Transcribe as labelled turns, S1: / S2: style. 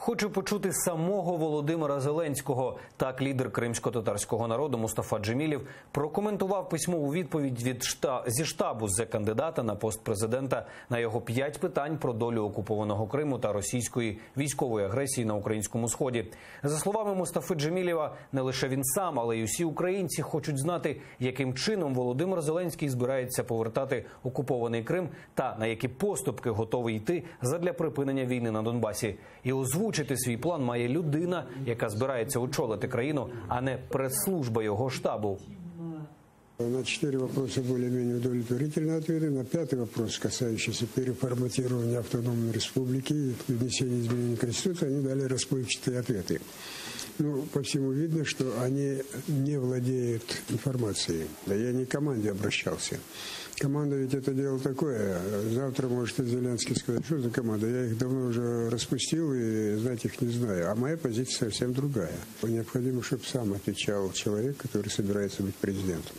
S1: Хочу почути самого Володимира Зеленського. Так лідер кримсько-татарського народу Мустафа Джемілєв прокоментував письмову відповідь від шта... зі штабу з кандидата на пост президента на його п'ять питань про долю окупованого Криму та російської військової агресії на українському сході. За словами Мустафи Джемілєва, не лише він сам, але й усі українці хочуть знати, яким чином Володимир Зеленський збирається повертати окупований Крим та на які поступки готовий йти задля припинення війни на Донбасі. І озвучити свій план має людина, яка збирається очолити країну, а не прес-служба його штабу.
S2: На четыре вопроса более-менее удовлетворительные ответы. На пятый вопрос, касающийся переформатирования автономной республики и внесения изменений в Конституцию, они дали расплывчатые ответы. Ну, по всему видно, что они не владеют информацией. Да я не к команде обращался. Команда ведь это дело такое. Завтра может и Зеленский сказать, что за команда. Я их давно уже распустил и знать их не знаю. А моя позиция совсем другая. Необходимо, чтобы сам отвечал человек, который собирается быть президентом.